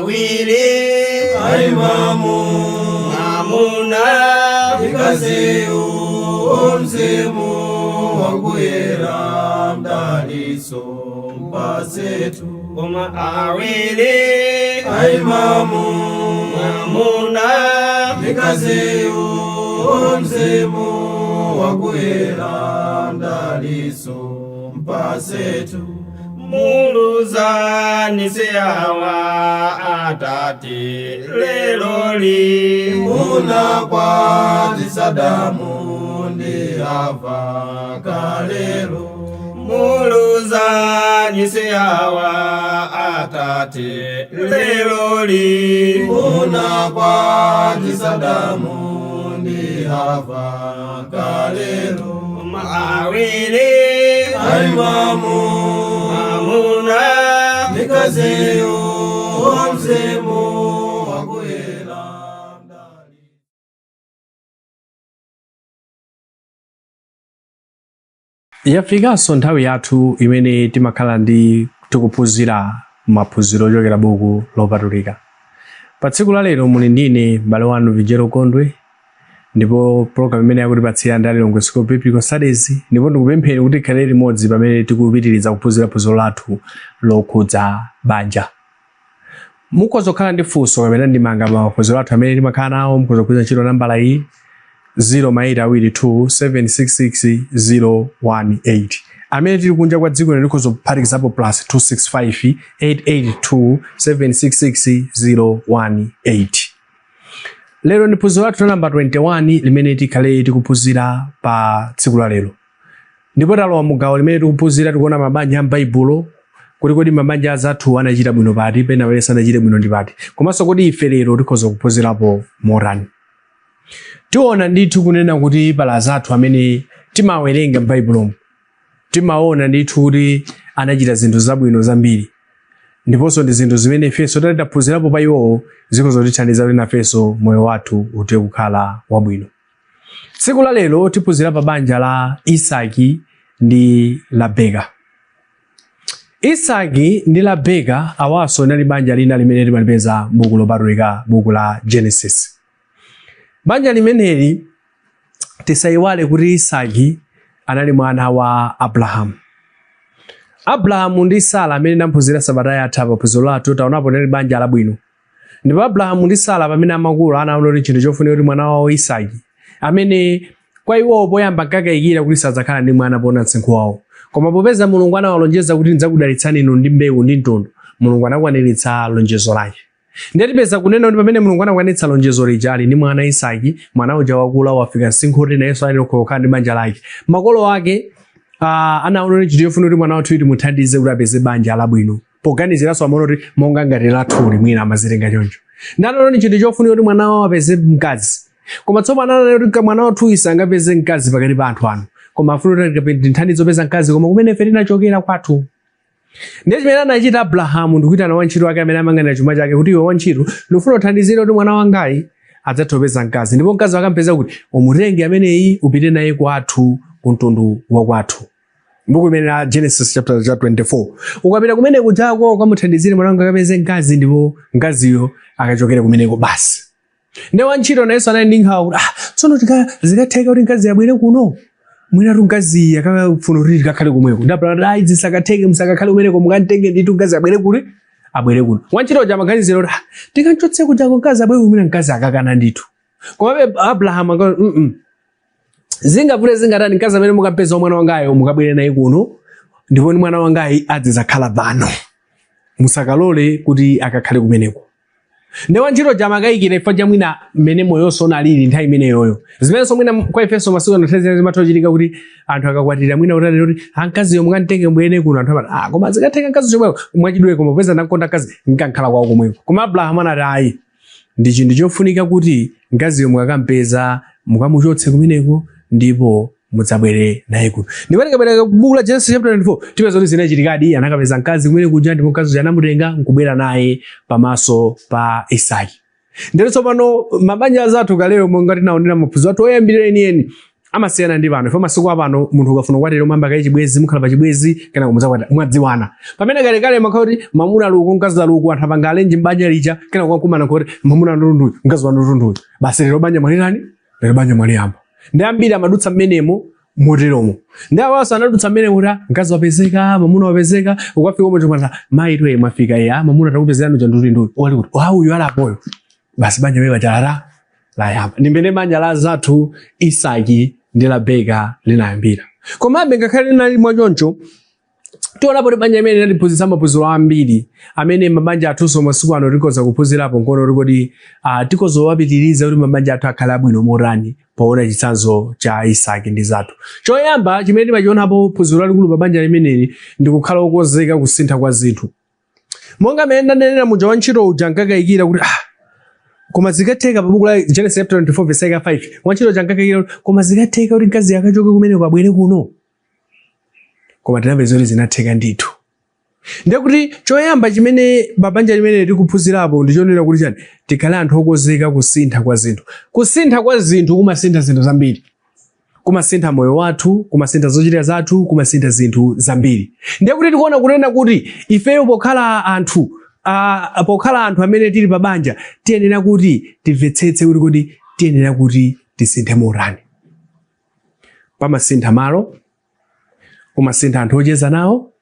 Awiri Aimamu mwamuna Mkaziyu mzimu wakuyera mdaliso mpasetu Koma awiri Aimamu mwamuna Mkaziyu mzimu wakuyera mdaliso mpasetu Muluzani siawa atate leloli Munakwatisa Adamu ndi Hava kalelo Muluzani siawa atate leloli Munakwatisa Adamu ndi Hava kalelo Awiri Aimamu mwamuna Mkaziyu mzimu wakuyera mdali Yafikanso nthawi yathu imene timakhala ndi tikuphunzira maphunziro ochokera buku lopatulika. Pa tsiku la lero muli ndine m'bale wanu Vijero Kondwe ndipo program imene yakutipatsira ndi Lilongwe School of Biblical Studies ndipo ndikupempheni kuti tikhale limodzi pamene tikupitiriza kuphunzira phunziro lathu lokhudza banja. Mukhoza kukhala ndi funso kapena ndemanga pa maphunziro athu amene timakhala nawo, mukhoza kugwiritsa ntchito nambala iyi 0 maita awiri 2 766 018. Amene tili kunja kwa dziko lino tikhoza kuphatikizapo plus 265 882 766 018. Lero ndi phunziro lathu la namba 21 limene tikhale tikuphunzira pa tsiku la lero. Ndipo talowa mu gawo limene tikuphunzira tikuona mabanja a m'Baibulo kuti kodi mabanja azathu anachita bwino pati, pena pamene sanachite bwino ndi pati. Komanso kodi ife lero tikhoza kuphunzirapo motani. Tiona ndithu kunena kuti pali azathu amene timawerenga m'Baibulomu. Timaona ndithu kuti anachita zinthu zabwino zambiri. Ndiponso ndi zinthu zimene ifenso tati taphunzirapo pa iwowo zikhoza kutithandiza kuti nafenso moyo wathu uthe kukhala wabwino. Tsiku la lero tiphunzira pa banja la Isaki ndi Labeka. Isaki ndi Labeka awanso linali banja lina limene timalipeza m'buku lopatulika, buku la Genesis. Banja limeneli tisayiwale kuti Isaki anali mwana wa Abrahamu. Abrahamu ndi Sara amene tinaphunzira sabata yatha pa phunziro lathu taonapo linali banja labwino. Ndipo Abrahamu ndi Sara pamene amakula anaona kuti chinthu chofunika kuti mwana wawo Isaki amene kwa iwowo poyamba ankakayikira kuti sadzakhala ndi mwana poona msinkhu wawo. Koma popeza Mulungu anawalonjeza kuti ndidzakudalitsani inu ndi mbewu ndi mtundu, Mulungu anakwaniritsa lonjezo lake. Ndiye tipeza kunena kuti pamene Mulungu anakwaniritsa lonjezo lija ali ndi mwana Isaki, mwana uja wakula wafika msinkhu woti nayenso ayenera kukhala ndi banja lake. Makolo ake anaona kuti chinthu chofunika kuti mwana wathu timuthandize kuti apeze banja labwino. Poganiziranso amaona kuti monga ngati lathuli mwina amazitenga choncho. Ndiye anaona kuti chinthu chofunika kuti mwana wawo apeze mkazi. Koma tsopano anaona kuti mwana wathu sangapeze mkazi pakati pa anthu anu. Koma afuna kuti timuthandize kupeza mkazi koma kumene ife tinachokera kwathu. Ndiye chimene anachita Abrahamu ndikuitana wantchito wake amene amayang'anira chuma chake kuti iwe wantchito ndikufuna uthandizire kuti mwana wangayi adzathe kupeza mkazi. Ndipo mkazi akampeza kuti umutenge ameneyi upite naye kwathu ku mtundu wa kwathu. Buku limene la Genesis chapter cha 24. Ukapita kumene kujako ukamuthandizire mwana wanga akapeze mkazi ndipo mkaziyo akachokere kumeneko basi. Ndiye wantchito nayenso anali ndi nkhawa kuti tsono zikatheka kuti mkazi abwere kuno mwinatu mkazi akafuna kuti tikakhale komweko. Ndiye Abrahamu anati, ayi zisakatheke musakakhale kumeneko mukamtenge ndithu mkazi abwere kuti abwere kuno. Wantchito uja amaganizira kuti tikamchotse kujako mkazi abwere kuno mwina mkazi akakana ndithu. Komabe Abrahamu akati Zingavute zingatani mkazi amene mukampeza mwana wangayo mukabwere naye kuno ndipo ni mwana wangayi azidzakhala pano. Musakalole kuti akakhale kumeneko. Ndiye wantchito uja amakayikira chifukwa cha mwina mmene moyonso unalili nthawi imeneyoyo. Zimenenso mwina kwa ifenso masiku ano nthawi zina zimatha kuchitika kuti anthu akakwatira mwina kuti anene kuti mkaziyo mukamtenge mubwere kuno anthu amati koma zikatheka mkazi chomweko mwachidule koma popeza ndamkonda mkazi nkankhala kwawo komweko. Koma Abrahamu anati ayi ndi chinthu chofunika kuti mkaziyo mukakampeza mukamuchotse kumeneko ndipo mudzabwere naye kuno. Ndipo tikabwera ku buku la Genesis chapter 24 tipeza kuti zinachitikadi, anakapeza mkazi kumene kuja ndipo mkazi uja anamutenga nkubwera naye pamaso pa Isaki. Ndiye tsopano mabanja azathu kaleyo monga tinaonera maphunziro athu oyambirira enieni Amasiyana ndi pano. Ifo masiku apano munthu ukafuna kukwatira umayamba kaye chibwezi, mukhala pa chibwezi, kenako mudzakwatira, mwadziwana. Pamene kalekale makhala kuti mwamuna ali uko, mkazi ali uko, anthu apanga arrange mbanja lija, kenako kwakumana kuti mwamuna nduyu, mkazi wanu nduyu. Basi lero banja mwalirani? Lero banja mwaliyamba. Ndi ambiri amadutsa mmenemo moteromo. Ndi awanso anadutsa mmenemo kuti mkazi wapezeka, mwamuna wapezeka, ukafika omwe chomwe mayi tuwe mwafika ya mwamuna takupezerani uja nduti nduyu. Wali kuti, wa uyu alapoyo. Basi banja wewe chalala layamba. Ndi mmene banja la zathu Isaki ndi Rabeka linayambira. Komabe ngakhale linali mwachoncho, tionapo kuti banja imene linatiphunzitsa maphunziro ambiri amene mabanja athunso masiku ano tikhoza kuphunzirapo nkono kuti tikhoza kuwapitiriza kuti mabanja athu akhale abwino motani poona chitsanzo cha Isaki ndi zathu. Choyamba chimene timachionapo phunziro lalikulu pa banja limeneli ndi kukhala okonzeka kusintha kwa zinthu. Monga mmene ndanenera muja, wantchito uja ankakayikira kuti koma zikatheka, pa buku la Genesis chapter 24 verse 5, wantchito uja ankakayikira kuti koma zikatheka kuti mkazi akachoke kumeneko abwere kuno, koma tinapeza kuti zinatheka ndithu. Ndiye kuti choyamba chimene pabanja limene tikuphunzirapo ndi chonena kuti chani, tikhale anthu okonzeka kusintha kwa zinthu. Kusintha kwa zinthu kumasintha zinthu zambiri, kumasintha moyo wathu, kumasintha zochita zathu, kumasintha zinthu zambiri. Ndiye kuti tikuona kunena kuti ifeyo pokhala anthu amene tili pa banja, tiyenera kuti timvetsetse kuti kodi tiyenera kuti tisinthe motani. Pamasintha malo, umasintha anthu ocheza nawo,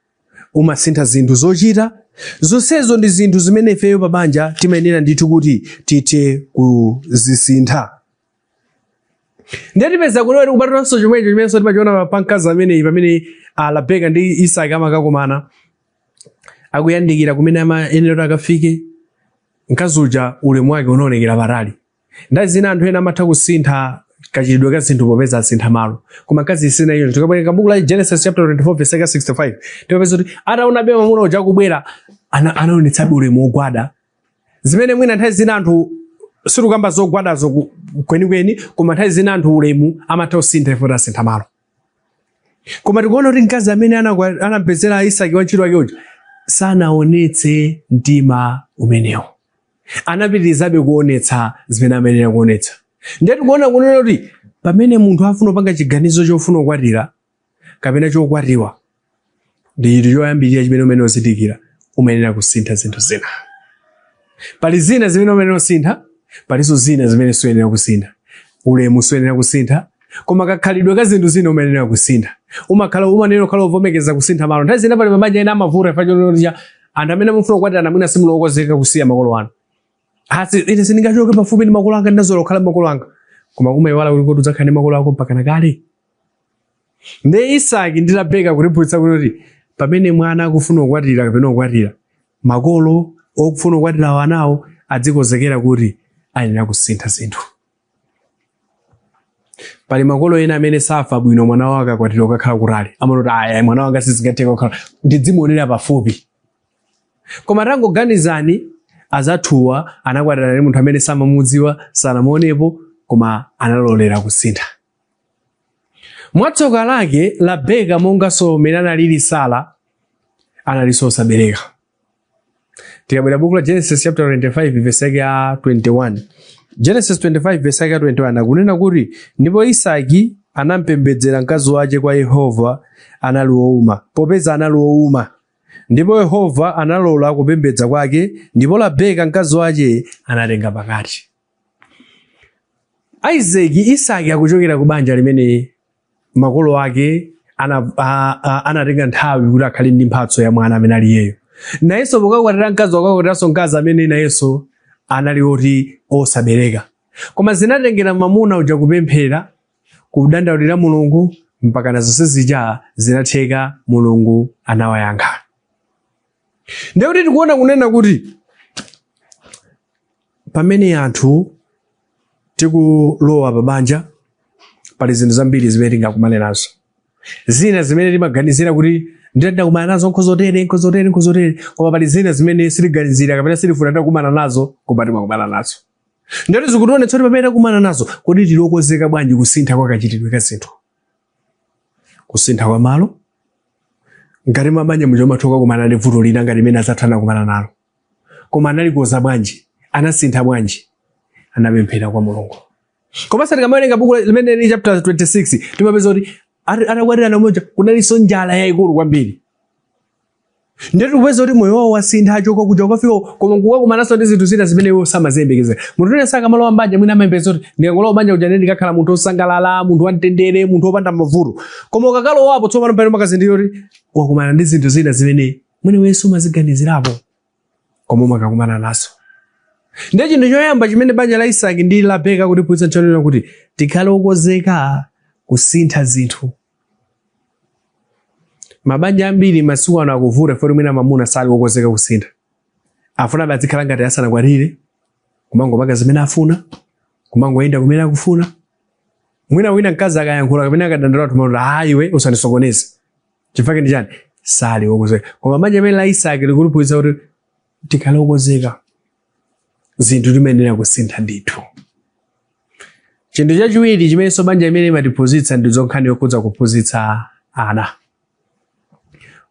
umasintha zinthu zochita. Zonsezo ndi zinthu zimene ifeyo pa banja timayenera ndithu kuti tithe kuzisintha. Ndiye tipeza kuti kupatulanso chomwecho chimenenso timachiona pa mkazi ameneyi, pamene Rabeka ndi Isaki amakakumana, akuyandikira kumene amayenera kuti akafike, mkazi uja ulemu wake unaonekera patali. Nthawi zina anthu ena amatha kusintha kachitidwe ka zinthu popeza asintha malo, koma mkazi isina iyo. Tikawerenga buku la Genesis chapter 24 verse 65, tikapeza kuti ataonabe mwamuna uja akubwera, anaonetsabe ulemu wogwada, zimene mwina nthawi zina anthu sitikamba zogwadazo kwenikweni, koma nthawi zina anthu ulemu amatha kusintha ifo tasintha malo. Koma tikuona kuti mkazi amene anampezera Isaki wantchito wake uja sanaonetse mtima umenewo, anapitirizabe kuonetsa zimene amayenera kuonetsa. Ndiye tikuona kunena kuti pamene munthu afuna kupanga chiganizo chofuna kukwatira kapena chokwatiwa, ndi chinthu choyambirira chimene umene uzindikira, umayenera kusintha zinthu zina. Pali zina zimene umayenera kusintha, palinso zina zimene suyenera kusintha. Ulemu suyenera kusintha, koma kakhalidwe ka zinthu zina umayenera kusintha. Umakhala umayenera kukhala uvomereza kusintha malo. Nthawi zina pali mabanja ena amavuta chifukwa choti anthu amene mufuna kukwatirana mwina simulokozeka kusiya makolo anu. Asi ine sindingachoke pafupi ndi makolo anga, ndinazolowera kukhala ndi makolo anga. Koma umayiwala kuti kodi udzakhala ndi makolo ako mpaka nakale? Ndi Isaki ndi Rabeka kutiphunzitsa kuti pamene mwana akufuna kukwatira kapena kukwatira, makolo okufuna kukwatira anawo adzikonzekera kuti ayenera kusintha zinthu. Pali makolo ena amene safa bwino mwana wake akakwatira kukakhala kutali, amanoti, "Aya, mwana wanga sizingatheka kukhala, ndidzimuonera pafupi." Koma tangoganizani, azathuwa anakwatirana ndi munthu amene samamudziwa, sanamuonepo, koma analolera kusintha. Mwatsoka lake, Rabeka, monganso mmene analili Sara, analinso osabereka. Tikabwera buku la Genesis chapter 25 verse yake ya 21, Genesis 25 verse yake ya 21 akunena kuti, "Ndipo Isaki anampembedzera mkazi wake kwa Yehova, anali wouma, popeza anali wouma. Ndipo Yehova analola kupembedza kwake, ndipo Rabeka mkazi wake anatenga pakati." Isaki akuchokera ku banja limene makolo ake anatenga nthawi kuti akhale ndi mphatso ya mwana amene ali iyeyo. Nayenso pokakwatira mkazi, wakakwatiranso mkazi amene nayenso anali oti osabereka. Koma zinatengera mwamuna uja kupemphera, kudandaulira Mulungu, mpaka na zonse zija zinatheka, Mulungu anawayankha. Ndiye kuti tikuona kunena kuti pamene anthu tikulowa pa banja, pali zinthu zambiri zimene tingakumane nazo, zina zimene timaganizira kuti nditakumana nazo nkhozotere, nkhozotere, nkhozotere, koma pali zina zimene sitiganizira kapena sitifuna titakumana nazo, koma timakumana nazo. Ndati zikutionetsa kuti pamene takumana nazo, kodi tili okonzeka bwanji kusintha kwa kachitidwe ka zinthu, kusintha kwa malo? Ngati mabanja muja umatha kukumana ndi vuto lina ngati imene azathu anakumana nalo, koma analikoza bwanji? Anasintha bwanji? Anapemphera kwa Mulungu. Komanso tikamawerenga buku limene li chapter 26, timapeza kuti atakwatirana moja kunalinso njala yayikulu kwambiri. Ndiye tikupeza kuti moyo wawo wasintha, achoka kuja kukafika, koma kukakumananso ndi zinthu zina zimene iwo samaziyembekezera. Munthu wina sakamalowa mbanja, mwina amayembekeza kuti ndikangolowa banja kuja ndiye ndikakhala munthu wosangalala, munthu wamtendere, munthu wopanda mavuto. Koma ukakalowapo tsopano pamene umakazindikira kuti wakumana ndi zinthu zina zimene mwina iwenso sumaziganizirapo, koma umakakumana nazo. Ndiye chinthu choyamba chimene banja la Isaki ndi Rabeka kutiphunzitsa nchonena kuti tikhale okonzeka kusintha zinthu. Mabanja ambiri masiku ano akuvuta poti mwina mamuna sali wokonzeka kusintha. Afuna azikhala ngati asanakwatire, kumangopanga zimene afuna, kumangoyenda kumene akufuna. Mwina wina mkazi akayankhula kapena akadandaula, tumati, "Ah, iwe usandisokoneze." Chifukwa ndi chani? Sali wokonzeka. Koma banja limene la Isaki likutiphunzitsa kuti tikhale okonzeka, zinthu timayenera kusintha ndithu. Chinthu chachiwiri chimenenso banja limene limatiphunzitsa ndi nkhani yokhudza kuphunzitsa ana.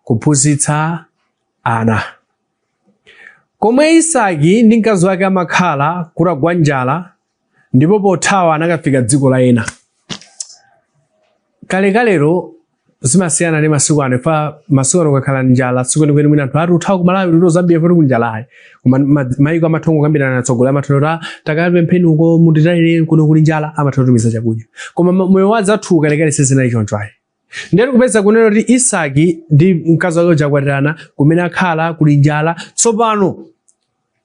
Kuphunzitsa ana. Komwe Isaki ndi mkazi wake amakhala kutagwa njala, ndipo pothawa anakafika dziko la ena. Kalekalero zimasiyana ndi masiku ano. Ifa masiku ano kukakhala njala sikwenikweni mwina anthu ati uthawa ku Malawi ndi Zambia poti kunjala ayi, koma mayiko amatha kukambirana, atsogoleri amatha kuti, "Ah, takapempheni uko mutitalire, kuno kuli njala," amatha kutumiza chakudya. Koma moyo wa zathu kalekale sizinali choncho ayi. Ndiye tikupeza kunena kuti Isaki ndi mkazi wake uja akwatirana, kumene akhala kuli njala. Tsopano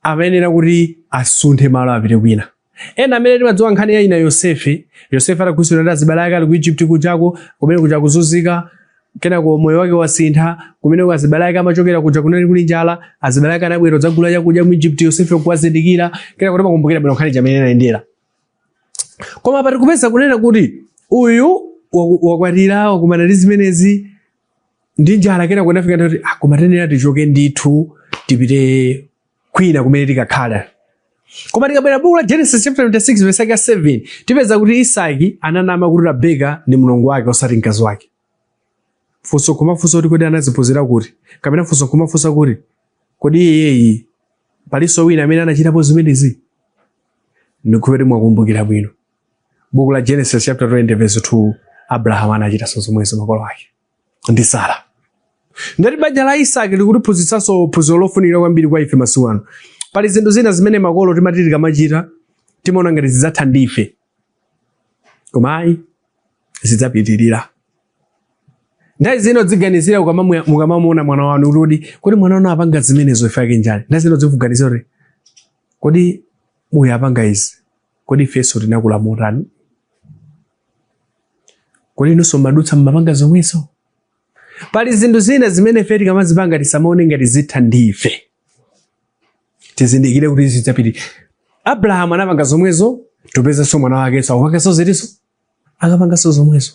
amayenera kuti asunthe malo apite kwina. Ena amene timadziwa nkhani ya ina Yosefe, Yosefe atagulitsidwa ndi azibale ake ali ku Egypt kujako, kumene kuja kuzunzika, kenako moyo wake wasintha, kumene azibale ake amachokera kuja kunali kuli njala, azibale ake anabwera kudzagula chakudya mu Egypt, Yosefe kuwazindikira, kenako timakumbukira bwino nkhani chamene inayendera. Koma apa tikupeza kunena kuti uyu wakwatira, wakumana ndi zimenezi ndi njala, kenako inafika nthawi kuti, ah, koma tiyenera tichoke ndithu, tipite kwina kumene tikakhala. Koma tikabwera buku la Genesis chapter 26 verse yake 7, tipeza kuti Isaki ananama kuti Rabeka ndi mlongo wake osati mkazi wake. Funso kumafunsa kuti, kodi anaziphunzira kuti? Kapena funso kumafunsa kuti, kodi iyeyi palinso wina amene anachitapo zimenezi? Ndikuti mwakumbukira bwino buku la Genesis chapter 20 verse 2, Abrahamu anachitanso zomwezo, makolo ake ndi Sara. Ndati banja la Isaki likutiphunzitsanso phunziro lofunikira kwambiri kwa ife masiku ano. Pali zinthu zina zimene makolo timati tikamachita timaona ngati zidzatha ndife, koma ayi, zidzapitirira. Nthawi zino dziganizira mukamamuona mwana wanu kuti, kodi mwana wanu apanga zimenezo ife ake njani? Nthawi zino dzikuganizira kuti, kodi uyu apanga izi, kodi ifenso tinakula motani? Kodi inunso mmadutsa mmapanga zomwezo? Pali zinthu zina zimene ife tikamazipanga tisamaone ngati zitha ndife, tizindikire kuti zidzapitirira. Abrahamu anapanga zomwezo, tupezanso mwana wakenso akupanganso zitiso, akapanganso zomwezo.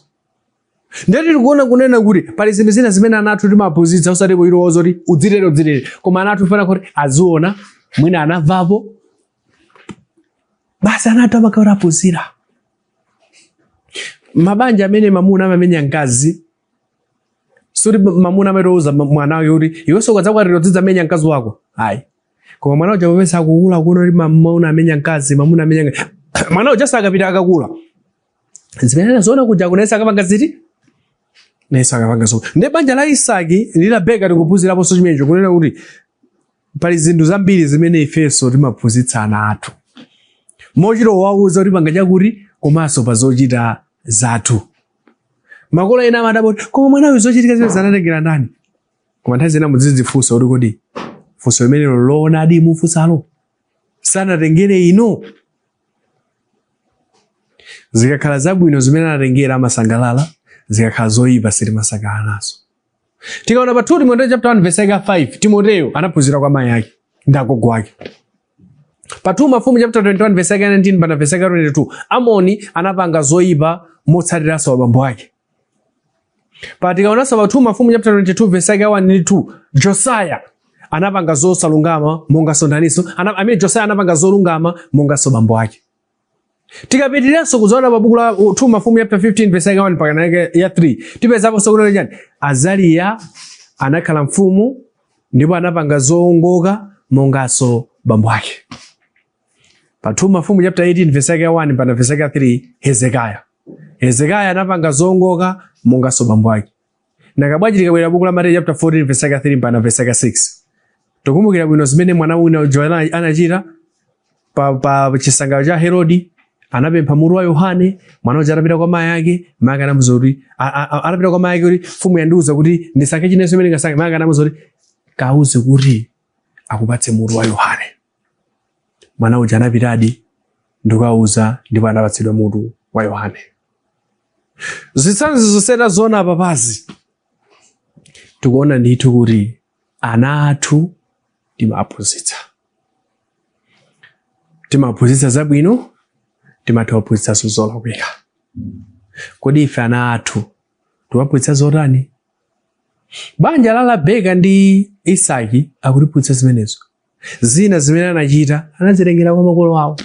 Ndiye tikuona kunena kuti pali zinthu zina zimene ana athu timaphunzitsa osati kuilowoza kuti udzitere udzitere, koma ana athu fana kuti aziona, mwina anamvapo basi, ana athu amakhala aphunzira. Mabanja amene mamuna amamenya mkazi, suti mamuna amatowuza mwana wake kuti iwenso ukadzakwatira udzidzamenya mkazi wako, ayi. Koma mwana uja popeza akukula kuona kuti mamuna amenya mkazi, mamuna amenya mkazi, mwana uja sakapita akakula zimene anaziona kuja kunesa akapanga ziti nesa akapanga zo. Ndi banja la Isaki ndi Rabeka tikuphunziraponso chimenecho, kunena kuti pali zinthu zambiri zimene ifenso timaphunzitsa ana athu mochita wauza kuti panga chakuti, komanso pa zochita zathu. Makolo ena amadabwa kuti, koma mwana uyu zochitika zimene zanatengera ndani? Koma nthawi zina muzidzifunsa kuti, kodi funso limenelo loonadi mufunsalo sanatengere ino? Zikakhala zabwino zimene anatengera amasangalala, zikakhala zoyipa sitimasangalala nazo. Tikaona pa 2 Timoteyo chapter 1 verse yake 5, Timoteyo anaphunzira kwa mayi ake ndi agogo ake. Pa 2 Mafumu chapter 21 verse yake 19 pana verse yake 22, Amoni anapanga zoyipa motsatiranso abambo ake. Pa tikaonanso pa 2 Mafumu chapter 22 verse yake 1 ndi 2, Josiah anapanga zosalungama monganso ndaninso amene Josiah anapanga zolungama monganso bambo ake. Tikapitiriranso kuzaona pa buku la 2 Mafumu chapter 15 verse yake 1 mpaka yake ya 3, tipezaponso kunena chani? Azariya anakhala mfumu ndipo anapanga zowongoka monganso bambo ake. Pa 2 Mafumu chapter 18 verse yake ya 1 mpaka verse yake ya 3, Hezekiah. Hezekiah anapanga zoongoka monganso bambo ake. Nanga bwanji tikabwera buku la Mateyu chapter 14 verse yake ya 3 mpaka verse yake ya 6? Tikumbukira bwino zimene mwana wina uja anachita pa chisangalalo cha Herodi. Anapempha mutu wa Yohane. Mwana uja atapita kwa mayi ake, mayi ake anamuuza kuti atapita kwa mayi ake kuti mfumu yandiuza kuti ndisankhe chinenso chimene ndingasankhe, mayi ake anamuuza kuti kauze kuti akupatse mutu wa Yohane. Mwana uja anapitadi ndikukauza, ndipo anapatsidwa mutu wa Yohane. Zitsanzo zonse taziona apapazi, tikuona ndithu kuti ana athu timaphunzitsa, timaphunzitsa zabwino, timatha kuwaphunzitsanso zolakwika. Kodi ife ana athu tiwaphunzitsa zotani? Banja la Rabeka ndi Isaki akutiphunzitsa zimenezo. Zina zimene anachita anazitengera kwa makolo awo.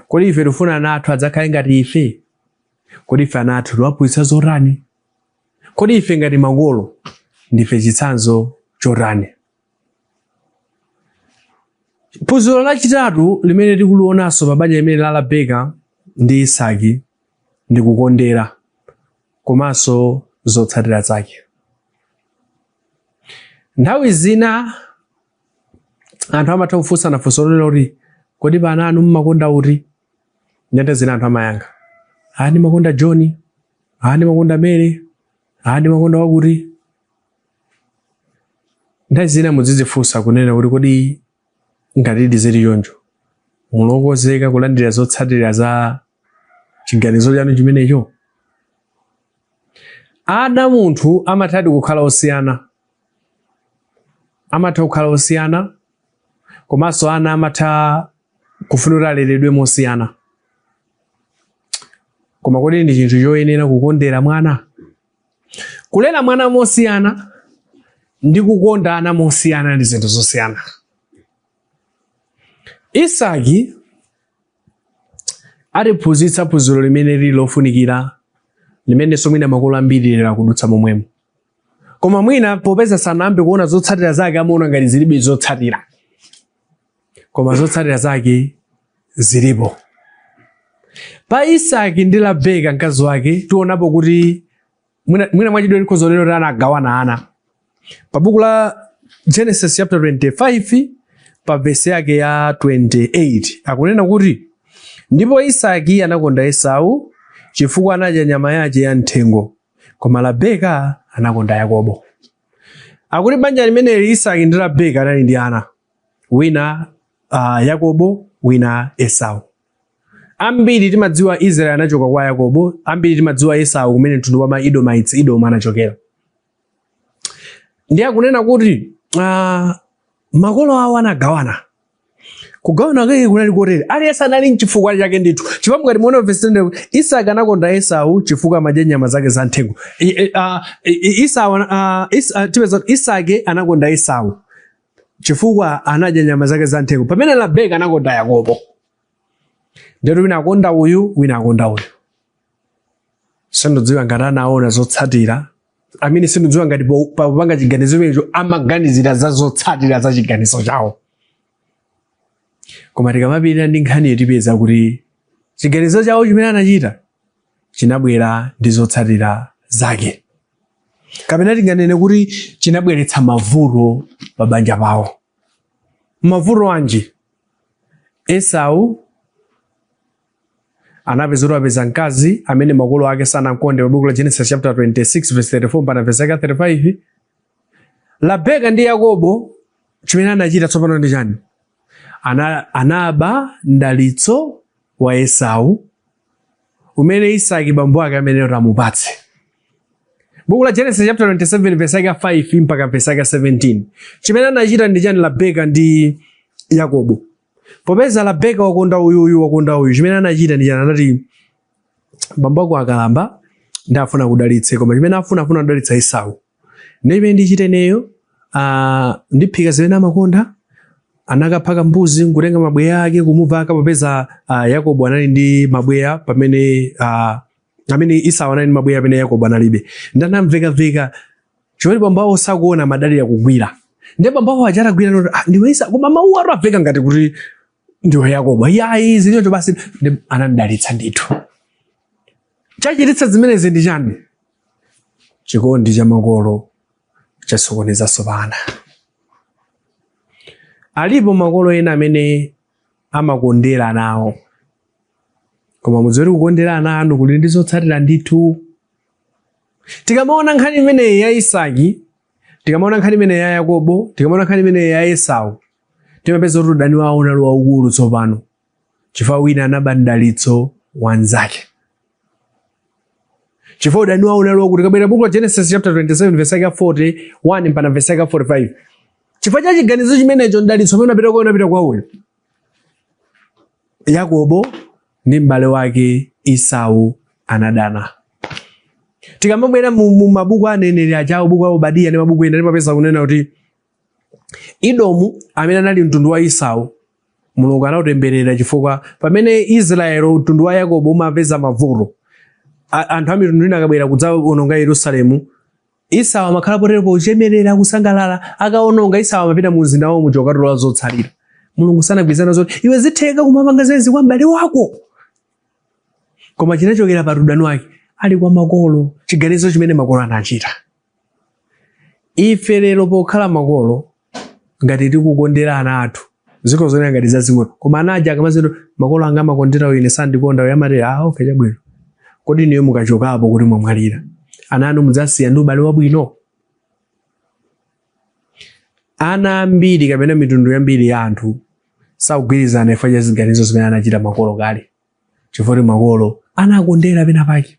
Kodi ife tifuna ana athu adzakhale ngati ife? Kodi ife ana athu tiwaphunzitsa zotani? Kodi ife ngati makolo ndife chitsanzo chotani? Phunziro lachitatu limene tikulionanso pa banja limene la Rabeka ndi Isaki ndi kukondera komanso zotsatira zake. Nthawi zina anthu amatha kufunsana funso lonena kuti kodi pa ana anu mmakonda uti? Nthawi zina anthu amayankha, ah, ndimakonda John, ah, ndimakonda Mary, ah, ndimakonda wakuti. Nthawi zina muzidzifunsa kunena kuti kodi ngati zili choncho, mulokonzeka kulandira zotsatira za chiganizo chanu chimenecho? Ana munthu amathadi kukhala osiyana, amatha kukhala osiyana, komanso ana amatha kufuna kuti aleredwe mosiyana. Koma kodi ndi chinthu choyenera kukondera mwana? Kulera mwana mosiyana ndi kukonda ana mosiyana ndi zinthu zosiyana. Isaki atiphunzitsa phunziro limene lili lofunikira, limenenso mwina makolo ambiri lero akudutsa momwemo, koma mwina popeza sanayambe kuona zotsatira zake amaona ngati zilibe zotsatira, koma zotsatira zake zilipo. Pa Isaki ndi Rabeka mkazi wake tionapo kuti mwina mwachidule tikhoza kunena kuti anagawana ana. Pa buku la Genesis chapter 25 pa vesi yake ya 28 akunena kuti ndipo Isaki anakonda Esau chifukwa anadya nyama yache ya mthengo, koma Rabeka anakonda Yakobo. Akuti banja limeneli Isaki ndi Rabeka anali ndi ana, wina Yakobo, wina Esau. Ambiri timadziwa Israel anachoka kwa Yakobo, ambiri timadziwa Esau kumene mtundu wa ma Edomites, Edom anachokera. Ndiye akunena kuti makolo awo anagawana. Kugawana kwake kunali kotere, aliyense anali nchifukwa chake ndithu. Chifukwa mukati muone verse 10, Isaki anakonda Esau chifukwa amadya nyama zake za mthengo. Esau, tipeza kuti Isaki anakonda Esau chifukwa anadya nyama zake za mthengo, pamene Rabeka anakonda Yakobo. Ndiyoti wina akonda uyu, wina akonda uyu. Sindidziwa ngati anaona zotsatira, amene sindidziwa ngati pakupanga chiganizo chimenecho amaganizira za zotsatira za chiganizo chawo. Koma tikamapirira ndi nkhaniyo tipeza kuti chiganizo chawo chimene anachita chinabwera ndi zotsatira zake, kapena tinganene kuti chinabweretsa mavuto pa banja pawo. Mavuto anji? Esau anapeza kuti wapeza mkazi amene makolo ake sanamkonde, pa buku la Genesis chapter 26 verse 34 mpaka verse yake 35. Rabeka ndi Yakobo chimene anachita tsopano ndi chani? Anaba mdalitso wa Esau umene Isaki bambo ake amene amupatse. Buku la Genesis chapter 27 verse yake 5 mpaka verse yake 17. Chimene anachita ndi chani Rabeka ndi Yakobo? Popeza Rabeka wakonda uyu, uyu wakonda uyu, chimene anachita ndi chani? Anati bambo ako akalamba ndi afuna kudalitse, koma chimene afuna kudalitsa Esau. Ndiye chimene ndichite ineyo, ndiphika zimene amakonda. Anakaphaka mbuzi nkutenga mabweya ake kumuvaka, popeza Yakobo anali ndi mabweya pamene amene Esau anali ndi mabweya pamene Yakobo analibe. Ndi anamvekaveka chimene bambo awo sakuona, amadalira kugwira. Ndiye bambo awo aja atagwira noti, ndiwe Esau, koma mawu atu aveka ngati kuti Ndiwe Yakobo. Yayi, zilicho basi. Ndi anamdalitsa ndithu. Chachititsa zimenezi ndi chani? Chikondi cha makolo chasokonezanso pana. Alipo makolo ena amene amakondera ana awo, koma mudziwe kuti kukondera ana anu kuli ndi zotsatira ndithu. Tikamaona nkhani imeneyi ya Isaki, tikamaona nkhani imeneyi ya Yakobo, tikamaona nkhani imeneyi ya Esau, timapeza kuti udani wawo unali waukulu tsopano, chifukwa wina anaba mdalitso wa mnzake. Chifukwa udani wawo unali waukulu. Tikabwera buku la Genesis chapter 27 verse yake 41 mpaka verse yake 45, chifukwa cha chiganizo chimenecho, mdalitso umene unapita kwa unapita kwa uyu Yakobo ndi m'bale wake Esau anadana. Tikamabwera mu mabuku a aneneri ajawo, buku a Obadiya ndi mabuku ena, timapeza kunena kuti Edomu, amene anali mtundu wa Esau, Mulungu anautemberera, chifukwa pamene Israeli, mtundu wa Yakobo, umapeza mavuto, anthu a mitundu ina akabwera kudzaononga Yerusalemu, Esau amakhala potero pochemerera, kusangalala. Akaononga, Esau amapita mu mzinda wawo muja kukatola zotsalira. Mulungu sanagwirizana zoti iwe zitheka kumapanga zimenezi kwa m'bale wako, koma chinachokera pa udani wake ali kwa makolo, chiganizo chimene makolo anachita. Ife lero pokhala makolo, ngati tikukondera ana athu, ziko zonena ngati zazing'ono, koma ana aja akamazino, "Makolo anga amakondera uyu, ine sandikonda uyu," amati, "Ah, okay, chabwino." Kodi inuyo mukachokapo kuti mwamwalira, ana anu mudzasiya ndi ubale wabwino? Ana ambiri kapena mitundu yambiri ya anthu sakugwirizana chifukwa cha ziganizo zimene anachita makolo kale, chifukwa kuti makolo anakondera pena pake.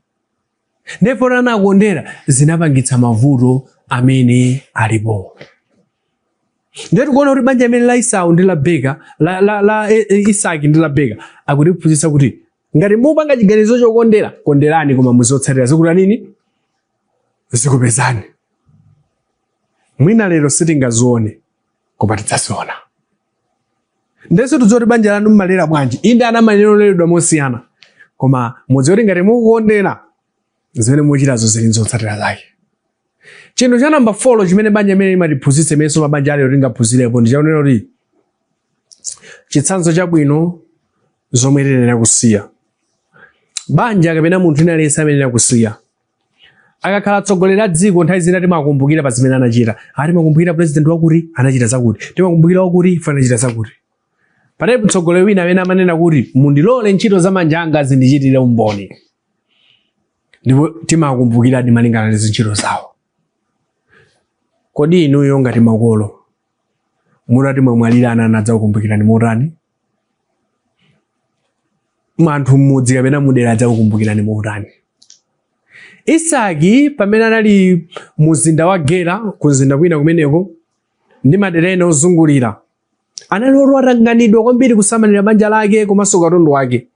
Ndipo anakondera, zinapangitsa mavuto amene alipo. Ndiye tikuona kuti banja imene la Esau ndi Labeka, la Isaki ndi Labeka, akutiphunzitsa kuti ngati mupanga chiganizo chokondera, konderani, koma muzotsatira zikuti nini zikupezani. Mwina lero sitingazione, koma tidzaziona. Ndenso tidziwa kuti banja lanu mmalera bwanji. Inde, ana amaleredwa mosiyana, koma mudziwe kuti ngati mukukondera, zimene muchitazo zili zotsatira zake. Chinthu cha namba 4 chimene banja imene limatiphunzitsa, imenenso mabanja alero tingaphunzirepo, ndi chakunena kuti chitsanzo chabwino zomwe tiyenera kusiya. Banja kapena munthu ina aliyense amenera kusiya, akakhala atsogoleri a dziko, nthawi zina timakumbukira pa zimene anachita. Ati timakumbukira president wakuti anachita zakuti, timakumbukira wakuti ife anachita zakuti. Panali mtsogoleri wina amene amanena kuti, "Mundilole ntchito za manja anga zindichitire umboni," ndipo timakumbukiradi malingana ndi zintchito zawo. Kodi inuyo ngati makolo, mutati mwamwalira, ana anadzakukumbukirani motani? Anthu mmudzi kapena mudera adzakukumbukirani motani? Isaki pamene anali muzinda wa Gera, ku mzinda kwina kumeneko ndi madera ena ozungulira, anali otanganidwa kwambiri kusamalira banja lake komanso katundu wake.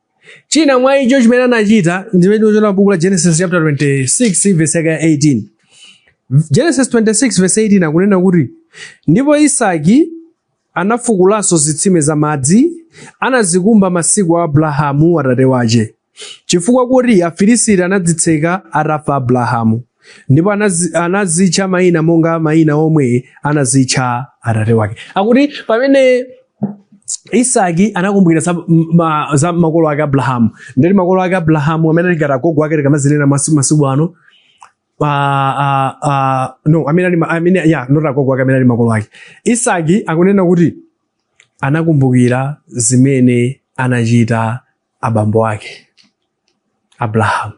China mwa icho chimene anachita ndimene tikuchiona buku la Genesis chapter 26 verse yake ya 18. Genesis 26 verse 18 akunena kuti, "Ndipo Isaki anafukulanso zitsime za madzi anazikumba masiku a Abrahamu atate wace, chifukwa kuti Afilisiti anadzitseka atafa Abrahamu. Ndipo anazitcha mayina monga mayina omwe anazitcha atate wake." Akuti pamene Isaki anakumbukira za makolo ake Abrahamu, ndeti makolo ake Abrahamu amene ali ngati agogo ake tikamazinena masiku ano, no, amene ali amene, yeah, not agogo ake, amene ali makolo ake. Isaki akunena kuti anakumbukira zimene anachita abambo ake Abrahamu.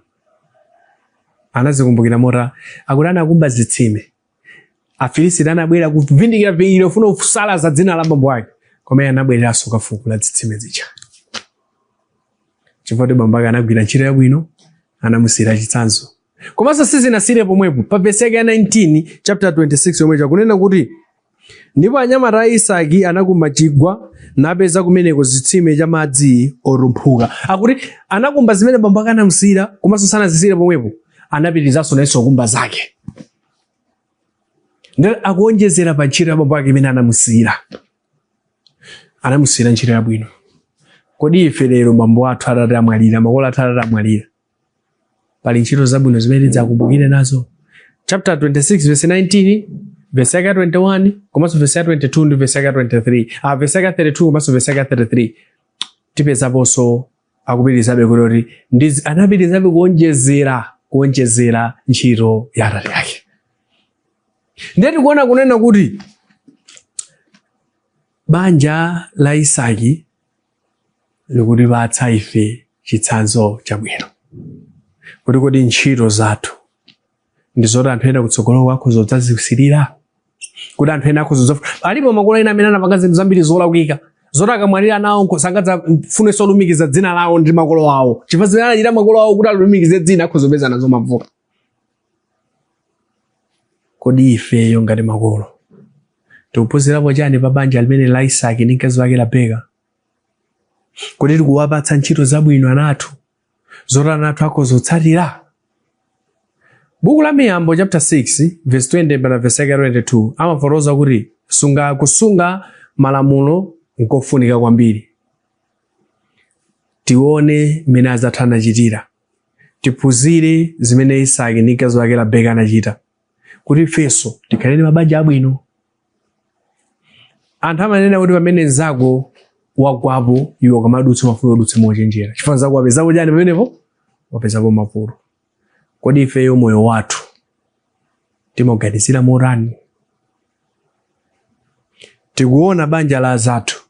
Anazikumbukira mota? Akuti anakumba zitsime. Afilisiti anabwera kuvindikira vindikira kufuna kusalaza dzina la bambo ake, koma iye anabwereranso kafukula zitsime zija, chifukwa kuti bambo ake anagwira ntchito yabwino, anamusiyira chitsanzo. Komanso sizinasire pomwepo. Pa vesi yake ya 19, chapter 26 yomwe, chakunena kuti, "Ndipo anyamata a Isaki anakumba chigwa, napeza kumeneko zitsime cha madzi otumphuka." Akuti anakumba zimene bambo ake anamusiyira, komanso sanazisiyire pomwepo, anapitirizanso nayenso kukumba zake. Ndiye akuonjezera pa ntchito ya bambo ake imene anamusiyira. Anamusiyira ntchito yabwino. Kodi ife lero, bambo athu atati amwalira, makolo athu atati amwalira, pali ntchito zabwino zimene tidzakumbukire nazo? Chapter 26 verse 19, verse yake ya 21, komanso verse ya 22 ndi verse yake ya 23, verse yake ya 32 komanso verse yake ya 33. Tipezaponso akupitirizabe kuti anapitirizabe kuonjezera ntchito ya atate ake. Ndiye tikuona kunena kuti banja la Isaki likutipatsa ife chitsanzo chabwino kuti kodi ntchito zathu ndi zoti anthu ena kutsogolo akhoza kudzazisirira, kuti anthu ena akhoza alipo makolo ena amene anapanga zinthu zambiri zolakwika zoti akamwalira nawo sangadzafunenso lumikiza dzina lawo ndi makolo awo, chifukwa zimene anachita makolo awo kuti alumikize dzina akhoza kupeza nazo mavuto. Kodi ifeyo ngati makolo tikuphunzirapo chani pa banja limene la Isaki ndi mkazi wake Rebeka? Kodi tikuwapatsa ntchito zabwino ana athu zoti ana athu akhoza kutsatira? Buku la Miyambo chapter 6 verse 20 mpaka verse yake 22 amafotokoza kuti kusunga malamulo nkofunika kwambiri. Tione mmene azathu anachitira, tiphunzire zimene Isaki ndi mkazi wake Rebeka anachita kuti ifenso tikhale ndi mabanja abwino. Anthu amanena kuti pamene nzako wagwapo iwe ukamadutsa umafuna udutse mochenjera, chifukwa nzako wapezapo chani pamenepo? Wapezapo mavuto. Kodi ifeyo moyo wathu timaganizira motani? Tikuona banja la azathu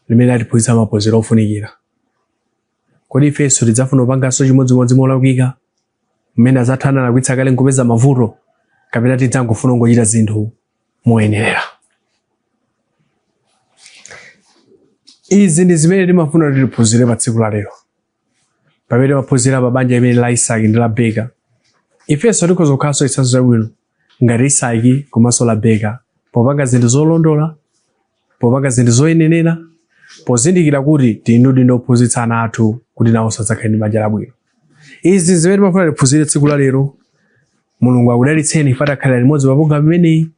limene latiphunzitsa maphunziro ofunikira. Kodi ifenso tidzafuna kupanganso chimodzimodzi molakwika mmene azathu analakwitsa kale nkupeza mavuto, kapena tidzangofuna kungochita zinthu moyenerera? Izi ndi zimene timafuna kuti tiphunzire pa tsiku la lero pamene timaphunzira pa banja limene la Isaki ndi Rebeka. Ifenso tikhoza kukhalanso chitsanzo chabwino ngati Isaki komanso Rebeka popanga zinthu zolondola, popanga zinthu zoyenera, pozindikira kuti tili ndi udindo wophunzitsa ana athu kuti nawonso adzakhale ndi banja labwino. Izi zimene timafuna tiphunzire tsiku la lero. Mulungu akudalitseni ife takhalira limodzi pa program imeneyi.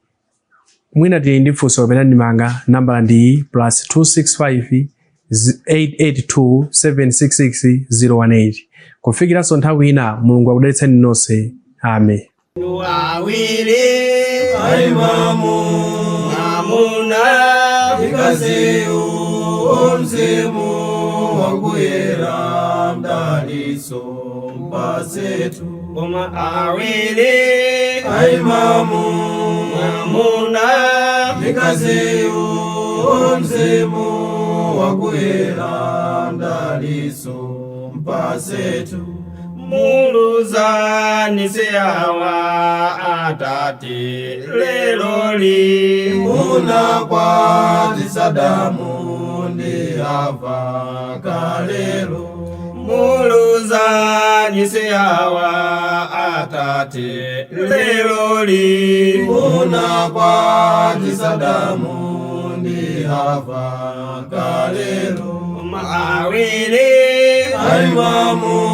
Mwina tili ndi funso kapena ndemanga, nambala ndi plus 265 882 766 018. Kufikiranso nthawi ina, Mulungu akudalitseni nonse. Amen. Awiri aimamu mwamuna mkaziyu mzimu wakuyera mdaliso mpasetu koma awiri aimamu mwamuna mkaziyu mzimu wakuyera mdaliso mpasetu muluzani siyawa atate leloli munakwatisa Adamu ndi Hava kalelo muluzani siyawa atate leloli munakwatisa Adamu ndi Hava kalelo awiri aimamu